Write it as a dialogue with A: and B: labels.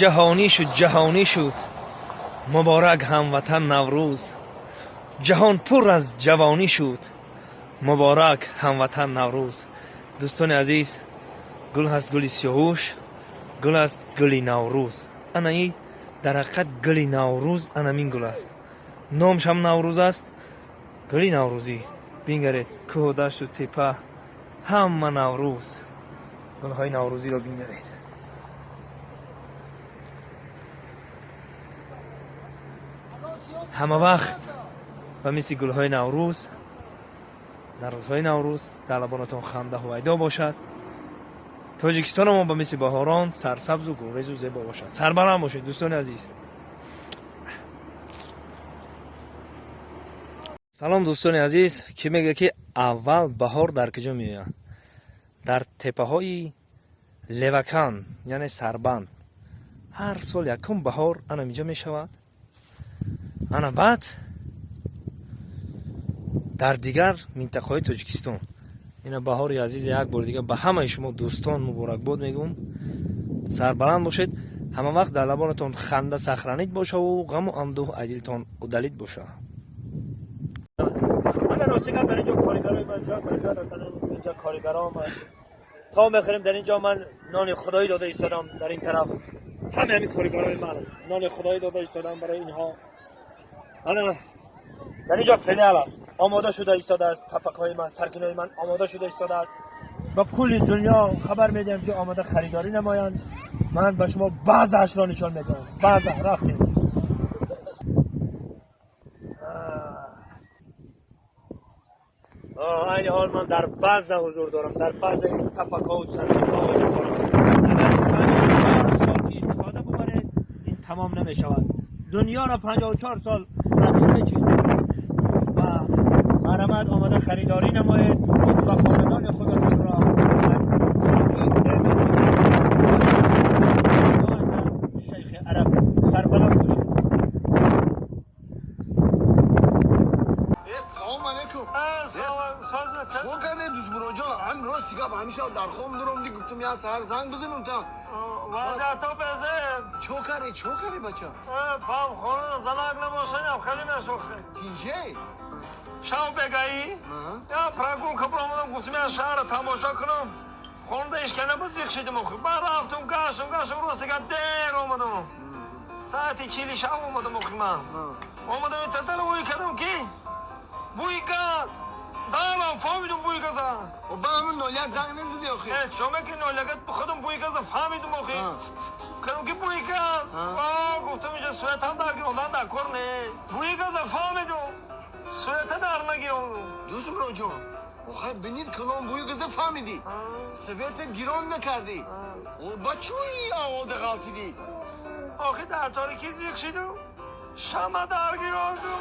A: Ҷаҳонӣ шуд, ҷаҳонӣ шуд, муборак ҳамватан Наврӯз. Ҷаҳон пур аз ҷавонӣ шуд, муборак ҳамватан Наврӯз. Дӯстони азиз, гул ҳаст гули сиёҳуш, гул аст гули Наврӯз. Ана и дар ҳақиқат гули Наврӯз анамин гул аст. Номаш ҳам Наврӯз аст, гули наврӯзӣ. Бингаред, кӯҳу дашту тепа ҳама Наврӯз. Гулҳои наврӯзиро бингаред. Ҳама вақт ба мисли гулҳои Наврӯз дар рӯзҳои Наврӯз дар лабонатон ханда ҳувайдо бошад. Тоҷикистони мо ба мисли баҳорон сарсабзу гулрезу зебо бошад. Сарбаланд бошед, дӯстони азиз. Салом, дӯстони азиз. Кӣ мегӯяд, ки аввал баҳор дар куҷо меояд? Дар теппаҳои Левакан, яъне Сарбанд. Ҳар сол якум баҳор ана инҷо мешавад. Ана баъд дар дигар минтақаҳои Тоҷикистон. Ина баҳори азиз як бори дигар ба ҳамаи шумо дӯстон муборакбод мегӯм. Сарбаланд бошед. Ҳама вақт дар лабонатон ханда сахранид бошаву ғаму андӯҳ аз дилтон удалид боша. Ана рости гап, дар инҷо коригарои ман ҷой ба ҷой ҳастанд. Инҷо коригаром то мехӯрем. Дар инҷо ман нони худоӣ дода истодам. Дар ин тараф ҳама ҳамин коригарои ман нони худоӣ дода истодам барои инҳо. Ана дар инҷо филиал аст, омода шуда истодааст. Тапакҳои ман, саркинои ман омода шуда истодааст. Ба кулли дунё хабар медиҳам, ки омода харидорӣ намоянд. Ман ба шумо баъзаашро нишон медиҳам. Баъза рафтем. Айни ҳол ман дар база ҳузур дорам, дар базаи тапакҳову саркинҳо ҳузур дорам. Агар 54 сол ки истифода бубаред, ин тамом намешавад. Дунёро 54 сол обеспечить ва марҳамат, омода харидорӣ намоед. Худ ва хонадони худатонро аз хунукӣ эмин бигиред. Шумо ҳастам Шайхи Араб. Сарбаланд бошед.
B: Салом алейкум. Чикор кардед, дӯст Муроҷон? Ҳам рости гап, ҳамеша дар хом дуром ди, гуфтам я саҳар занг бизанам та.
C: Вазъиято безе.
B: Чо карди, чо карди, бача?
C: Бам хона занак набошаням, хеле мешохе.
B: Тинҷе?
C: Шав бегаӣ я прогулка биромадам, гуфтам я шаҳра тамошо кунам. Хонда ишкана буд, зиқ шидим охи. Баъд рафтум, гаштум, гаштум, рости гап, дер омадам. Саати чили шав омадам охи ман. Омадам, итатала ӯй кардам, ки бӯи газ. Дарам фаҳмидум бӯи газа.
B: Ба ҳамин нолияк занг незиди охи?
C: Чо меки нолияка, худам бӯи газа фаҳмидум охи. Кардам, ки бӯи газ. Гуфтам, инҷо светам дар гирондан дар кор не. Бӯи газа фаҳмидум. Света дар нагирондум.
B: Дӯст Муроҷон, охай бинид, калон бӯи газа фаҳмидӣ, света гирон накардӣ, ба чӯи овода ғалтидӣ?
C: Охи дар торикӣ зиқ шиду шама дар гирондум.